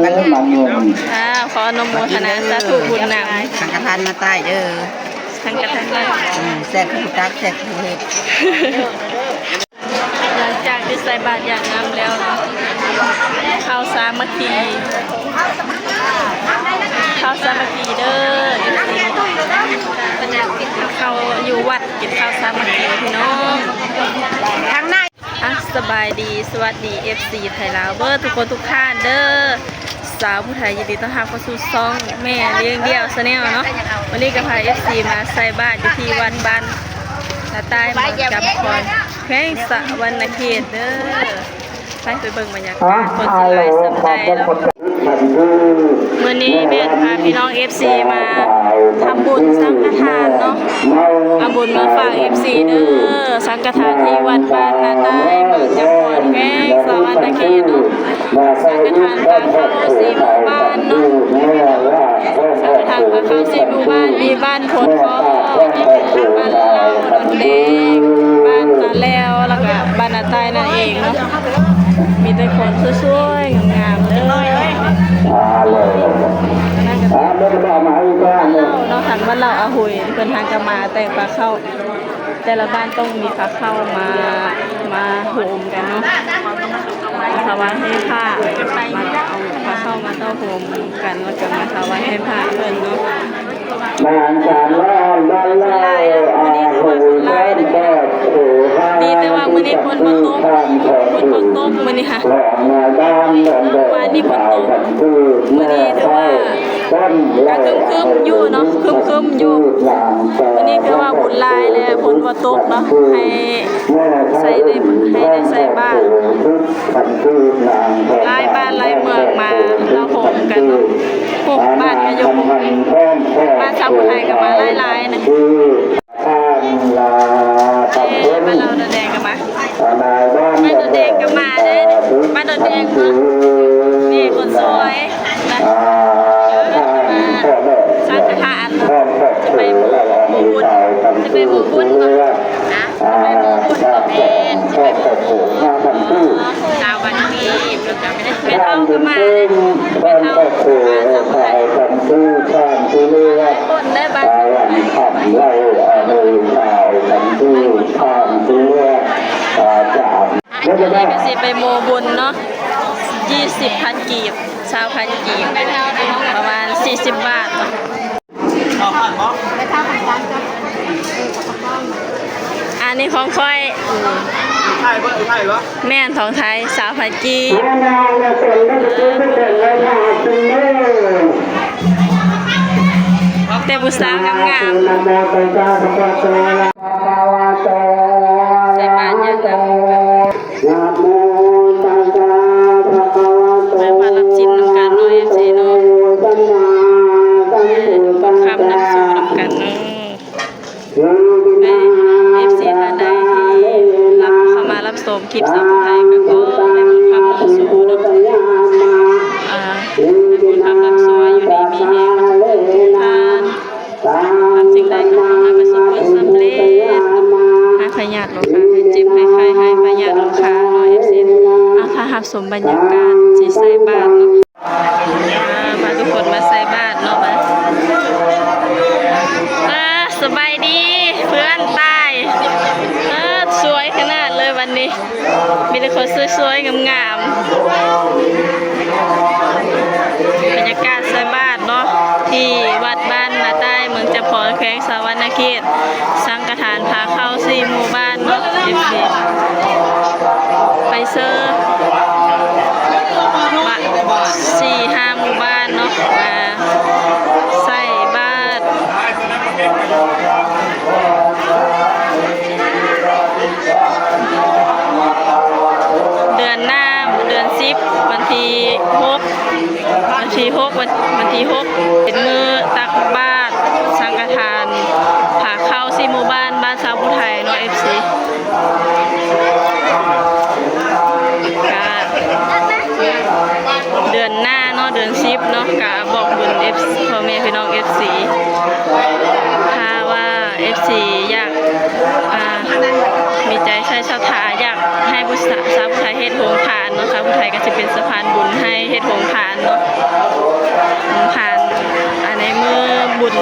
ອ້າວ ຂໍອະນຸໂມທະນາສາທຸບຸນນຳ ສັງຄະທານມາໃຕ້ເດີ ສັງຄະທານມາ ອືມ ແຊບຄືຕັກ ແຊບຄືເຮັດ. ຫຼັງຈາກທີ່ໃສ່ບາດຢ່າງງາມແລ້ວເນາະ ເຂົ້າສາມັກຄີ ເຂົ້າສາມັກຄີເດີ ເອັຟຊີ ເຂົ້າຢູ່ວັດ ກິນເຂົ້າສາມັກຄີພີ່ນ້ອງ ທາງໃນ. ອ່ະ ສະບາຍດີ ສະຫວັດດີ ເອັຟຊີ ໄທລາວເບີດທຸກຄົນທຸກທ່ານເດີ. ສາວຜູ້ໄທຍິນດີຕ້ອນຮັບເຂົ້າສູ່ຊ່ອງແມ່ລ້ຽງດ່ຽວ Channel ເນາະ. ວັນນີ້ກໍພາ ເອັຟຊີ ມາໃສ່ບາດຢູ່ທີ່ວັດບ້ານນາຕ່າຍ ເມືອງຈຳພອນ ແຂວງສະຫວັນນະເຂດເດີ. ໄປ ໄປເບິ່ງບັນຍາກາດ ຄົນຊິຫຼາຍສ່ຳໃດເນາະ. ມື້ນີ້ແມ່ນພາພີ່ນ້ອງ ເອັຟຊີ ມາທຳບຸນສັງຄະທານເນາະ ເອົາບຸນມາຝາກ ເອັຟຊີ ເດີ. ສັງຄະທານທີ່ວັດບ້ານນາຕ່າຍ ເມືອງຈຳພອນ ແຂວງສະຫວັນນະເຂດເນາະ. ສັງຄະທານພາເຂົ້າສີ່ໝູ່ບ້ານເນາະ ສັງຄະທານພາເຂົ້າສີ່ໝູ່ບ້ານ ມີບ້ານໂພນພໍ ມີບ້ານເລົ່າດອນແດງ ບ້ານຕາແລ້ວ ແລ້ວກະບ້ານນາຕ່າຍນັ້ນເອງເນາະ. ມີແຕ່ຄົນສວຍໆງາມໆເດີ. ເນາະ ທາງບ້ານເລົ່າອາຫຸຍ ເພິ່ນຫາກະມາແຕ່ງພາເຂົ້າ ແຕ່ລະບ້ານຕ້ອງມີພາເຂົ້າມາ ມາໂຮມກັນເນາະ ມາຖວາຍໃຫ້ພະ ມາເອົາພາເຂົ້າມາເຕົ້າໂຮມກັນ ແລ້ວກໍມາຖວາຍໃຫ້ພະເພິ່ນເນາະ. ສ່ວນຫຼາຍ ມື້ນີ້ຖືວ່າສ່ວນຫຼາຍ ດີແຕ່ວ່າມື້ນີ້ຝົນບໍ່ຕົກ ຝົນບໍ່ຕົກມື້ນີ້ຫະ ວານນີ້ຝົນຕົກ ມື້ນີ້ຖືວ່າ ກະຄຶ້ມໆຢູ່ເນາະ ຄຶ້ມໆຢູ່. ມື້ນີ້ຖືວ່າບຸນຫຼາຍແລະ ຝົນບໍ່ຕົກເນາະ ໃຫ້ໃສ່ໄດ້ ໃຫ້ໄດ້ໃສ່ບາດ. ຫຼາຍບ້ານຫຼາຍເມືອງມາລະໂຫມກັນເນາະ. ໂອ້ ບ້ານກະຢູ່ ບ້ານຊາວຜູ້ໄທກະມາຫຼາຍໆນະ. ເອີ ບ້ານລາວດອນແດງກະມາ ບ້ານດອນແດງກະມາເດ້ ບ້ານດອນແດງເນາະ. ນີ້ຄົນສວຍນະ ສັງຄະທານ ໄປໝູ່ບຸນ ໄປໝູ່ບຸນເນາະ ໄປໝູ່ບຸນເນາະ. ແມ່ນ ຊາວພັນກີບ ແມ່ເຖົ້າກະມາເດ້ ແມ່ເຖົ້າມາສຳໄພ ຄົນໄດ້ບາດ ອັນນີ້ກະຊິໄປໝູ່ບຸນເນາະ ຊາວພັນກີບ ຊາວພັນກີບ ປະມານສີ່ສິບບາດເນາະ. ອັນນີ້ຂອງຂ້ອຍ ແມ່ນ ຂອງໄທ ຊາວພັນກີບ. ແຕ່ຜູ້ສາວງາມໆ ໃສ່ບາດຢ່າງງາມ. ໄຫວ້ພະຮັບສິນນຳກັນເນາະ ເອັຟຊີ ເນາະ ແມ່ນ ບຸນຄຳນຳໂຊນຳກັນເນາະ. ແມ່ນ ເອັຟຊີ ທ່ານໃດທີ່ຮັບ ເຂົ້າມາຮັບຊົມຄລິບສາວຜູ້ໄທ ກະຂໍໃຫ້ບຸນຄຳນຳໂຊເນາະ ອ່າ ໃຫ້ບຸນຄຳນຳໂຊ ຢູ່ດີມີແຮງທຸກທ່ານ. ທຳສິ່ງໃດກໍຂໍໃຫ້ປະສົບຜົນສຳເລັດ ໃຫ້ພະຍາດໂລຄາ ໃຫ້ເຈັບ ໃຫ້ໄຂ້ ໃຫ້ພະຍາດໂລຄາເນາະ ເອັຟຊີ. ອ່າ ພາຮັບຊົມບັນຍາກາດທີ່ໃສ່ບາດເນາະ ອ່າ ພາທຸກຄົນມາໃສ່ບາດເນາະ ມາ ອ່າ ສະບາຍດີເພື່ອນຕາຍ ອ່າ ສວຍຂະໜາດເລີຍວັນນີ້. ມີແຕ່ຄົນສວຍໆງາມໆ. ບັນຍາກາດໃສ່ບາດເນາະ ທີ່ວັດບ້ານນາຕ່າຍ ເມືອງຈຳພອນ ແຂວງສະຫວັນນະເຂດ ສັງຄະທານພາເຂົ້າສີ່ໝູ່ບ້ານເນາະ ເອັຟຊີ ໄປເຊີ ບາດ ສີ່ຫ້າໝູ່ບ້ານເນາະ ມາໃສ່ບາດ. ເດືອນໜ້າ ເດືອນສິບ ວັນທີຫົກ ວັນທີຫົກ ວັນ ວັນທີຫົກ ເປັນມື້ຕັກບາດສັງຄະທານພາເຂົ້າສີ່ໝູ່ບ້ານ ບ້ານຊາວຜູ້ໄທເນາະ ເອັຟຊີ. ກະເດືອນໜ້າເນາະ ເດືອນສິບເນາະ ກະບອກບຸນ ເອັຟ ພໍ່ແມ່ພີ່ນ້ອງ ເອັຟຊີ ຖ້າວ່າ ເອັຟຊີ ຢາກ ອ່າ ມີໃຈໃສ່ສັດທາ ຢາກໃຫ້ ສາ ສາວຜູ້ໄທເຮັດໂຮງທານເນາະ, ສາວຜູ້ໄທກໍຊິເປັນສະພານບຸນໃຫ້ເຮັດໂຮງທານເນາະ, ໂຮງທານ ອັນໃນມື້ບຸນ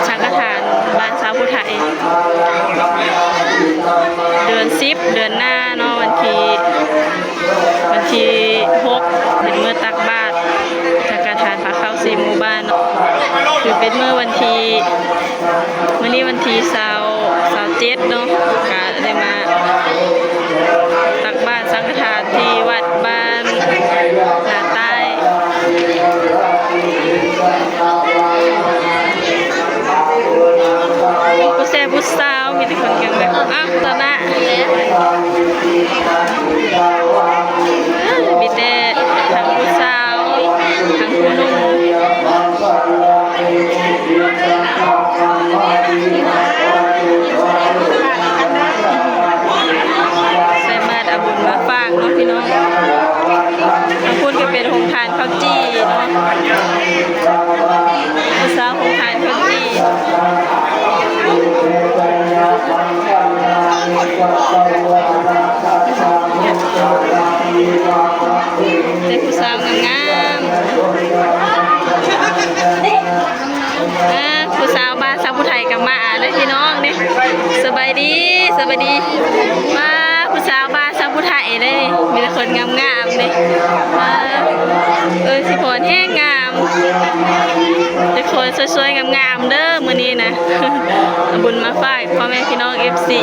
ສັງກະທານບ້ານສາວຜູ້ໄທ ເດືອນສິບ ເດືອນໜ້າເນາະ, ວັນທີ ວັນທີຫົກ ເປັນມື້ຕັກບາດສັງກະທານພາເຂົ້າສີ່ໝູ່ບ້ານເນາະ, ຄືເປັນມື້ວັນທີ ມື້ນີ້ວັນທີຊາວ ຊາວເຈັດເນາະ, ກະໄດ້ມາຕັກບາດສັງກະທານທີ່ວັດບ້ານນາໃຕ້. ຜູ້ແຊຜູ້ສາວ ມີແຕ່ຄົນແກ່ງແບບ ອ້າວ ຕອນນະ ມີແຕ່ທັງຜູ້ສາວ ທັງຜູ້ໜຸ່ມ ໃສ່ບາດເອົາບຸນມາຝາກເນາະພີ່ນ້ອງ. ທາງພຸ້ນກໍເປັນໂຮງທານເຂົ້າຈີ່ເນາະ, ຜູ້ສາວໂຮງທານເຂົ້າຈີ່. ແຕ່ຜູ້ສາວງາມໆ. ອ່າ ຜູ້ສາວບ້ານສາວຜູ້ໄທກໍມາເດ້ພີ່ນ້ອງເດ້. ສະບາຍດີ ສະບາຍດີ. ມາ ຜູ້ສາວບ້ານສາວຜູ້ໄທເດ້, ມີແຕ່ຄົນງາມໆເດ້. ມາ ເອີ ຊິພອນແຮງງາມ, ແຕ່ຄົນສວຍໆງາມໆເດີມື້ນີ້ນະ. ເອົາບຸນມາຝາກພໍ່ແມ່ພີ່ນ້ອງ ເອັຟຊີ.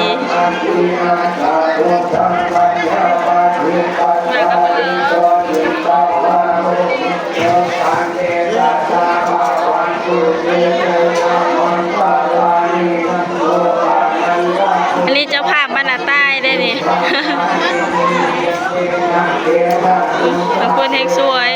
ອັນນີ້ເຈົ້າພາບບ້ານນາໃຕ້ເດ້ນີ້. ບາງຄົນແຮງສວຍ.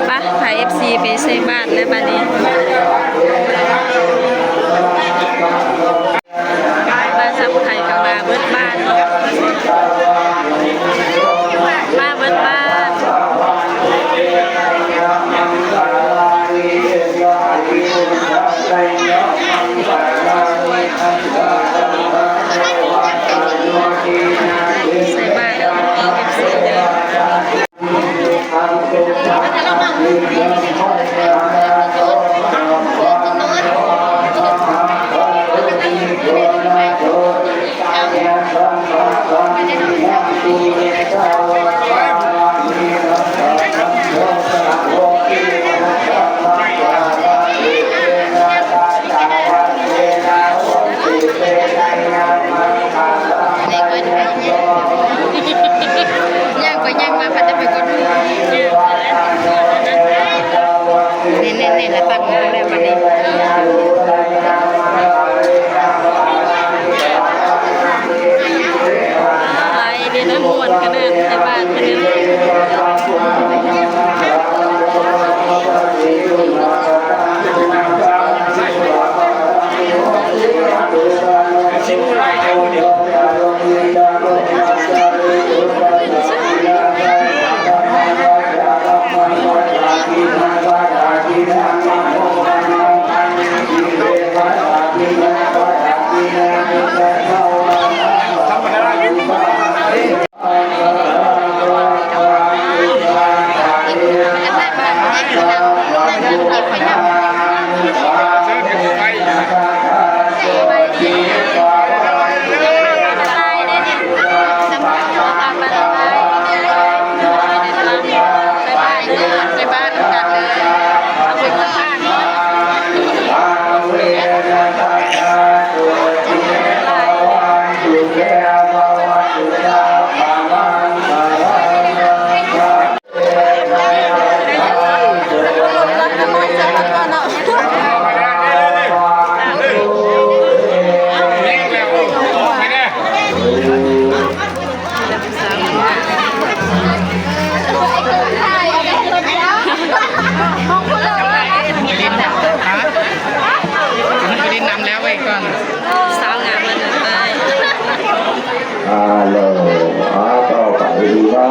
ໄປ ພາ ເອັຟຊີ ໄປໃສ່ບາດແລ້ວບາດນີ້. ບ້ານສາວຜູ້ໄທກໍມາເບິດບ້ານເນາະ, ມາເບິດບ້ານ. ໃສ່ບາດເດີ ເອັຟຊີ ເດີ. ຍ່າງໄປຍ່າງມາ ພັດຈະໄປກົດ ນີ້ໆໆ ລະຕັກມາແລ້ວບັດນີ້. ຫຼາຍເດ້ນະ ມ່ວນຂະໜາດ ໃສ່ບາດເພິ່ນນີ້. ທຳມະດາຢູ່. ສາວງາມມາແຕ່ໃຕ້. ອາໂລ ອາ ຕໍ່ໄປດີເນາ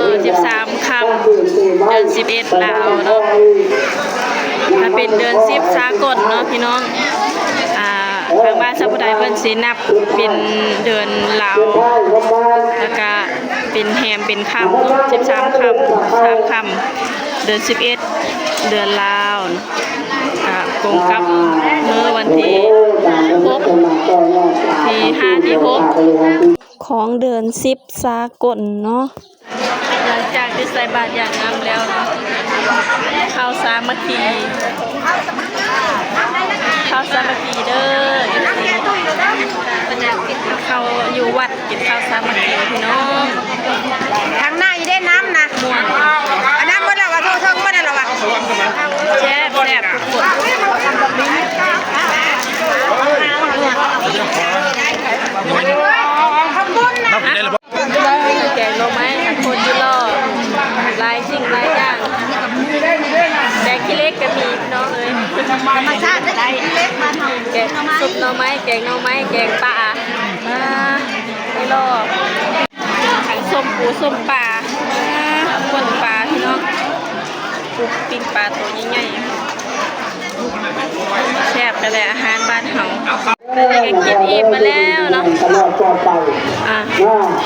ເດືອນສິບສາມຄ່ຳ ເດືອນສິບເອັດລາວເນາະ ມັນເປັນເດືອນສິບສາກົນເນາະພີ່ນ້ອງ. ອ່າ ທາງບ້ານຊາວຜູ້ໄທເພິ່ນຊິນັບເປັນເດືອນລາວ ແລ້ວກະ ເປັນແຮມເປັນຄ່ຳເນາະ ສິບສາມຄ່ຳ ສາມຄ່ຳ ເດືອນສິບເອັດ ເດືອນລາວ ກະກົງກັບມື້ວັນທີຫົກ ທີຫ້າ ທີຫົກ ຂອງເດືອນສິບສາກົນເນາະ. ຫຼັງຈາກທີ່ໃສ່ບາດຢ່າງງາມແລ້ວເນາະ ເຂົ້າສາມັກຄີ ເຂົ້າສາມັກຄີເດີ ເອັຟຊີ ເຂົ້າຢູ່ວັດ ກິນເຂົ້າສາມັກຄີພີ່ນ້ອງ. ທາງໜ້າອີເດ້ນ້ຳນະ ມ່ວນ ອັນນັ້ນເບິດແລ້ວວ່າ ໂທເທິງເບິດແລ້ວວ່າ ແຊບໆ ທຸກຄົນ ແກງໜໍ່ໄມ້ ຄົນຢູ່ລໍ ຫຼາຍສິ່ງຫຼາຍຢ່າງ ແກງຂີ້ເຫຼັກກໍມີພີ່ນ້ອງເອີຍ ທຳມະຊາດໄດ້ ແກງ ຊຸບໜໍ່ໄມ້ ແກງໜໍ່ໄມ້ ແກງປາ ອ່າ ຢູ່ລໍ ສົ້ມປູ ສົ້ມປາ ອ່າ ປົ່ນປາພີ່ນ້ອງ ປີ້ງປາໂຕໃຫຍ່ໆ ແຊບແທ້ໆ ອາຫານບ້ານເຮົາ. ຕອນນີ້ກໍກິນອີ່ມມາແລ້ວເນາະ ອ່າ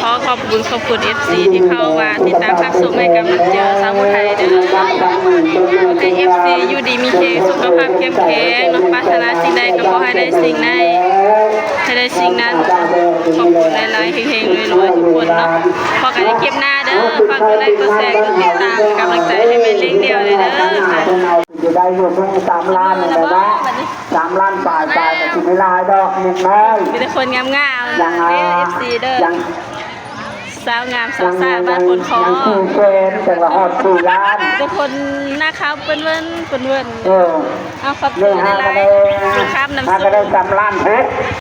ຂໍຂອບບຸນຂອບຄຸນເອັຟຊີທີ່ເຂົ້າມາຕິດຕາມຮັບຊົມໃຫ້ກຳລັງໃຈສາວຜູ້ໄທເດີ ໃຫ້ເອັຟຊີຢູ່ດີມີແຮງ ສຸຂະພາບເຂັ້ມແຂງເນາະ ປາດຖະໜາສິ່ງໃດກໍຂໍໃຫ້ໄດ້ສິ່ງໃດ ໃຫ້ໄດ້ສິ່ງນັ້ນ ຂອບຄຸນຫຼາຍໆ ເຮັງໆ ລວຍໆ ທຸກຄົນເນາະ ພໍ້ກັນໃນຄລິບໜ້າເດີ ຝາກກົດໄລ ກົດແຊ ກົດຕິດຕາມ ເປັນກຳລັງໃຈໃຫ້ແມ່ເລ້ງດຽວແດ່ເດີ. ຊິໄດ້ຢູ່ເມືອງສາມລ້ານນີ້ແຫຼະເນາະ ສາມລ້ານປາຍ ປາຍກໍຊິບໍ່ຫຼາຍດອກ ຍັງນ້ອຍ ມີແຕ່ຄົນງາມໆ ເດີ ເອັຟຊີ ເດີ ຍັງ ສາວງາມສາວສ້າງບ້ານໂພນຄໍ ຍັງສີ່ແສນ ຈັ່ງວ່າຮອດສີ່ລ້ານ ມີແຕ່ຄົນໜ້າຂາວເປີ້ນເວີ້ນ ເພິ່ນເວີ້ນ ເອີ ເອົາ ຂອບໃຈຫຼາຍໆ ຫາກໍໄດ້ສາມລ້ານຫົກ.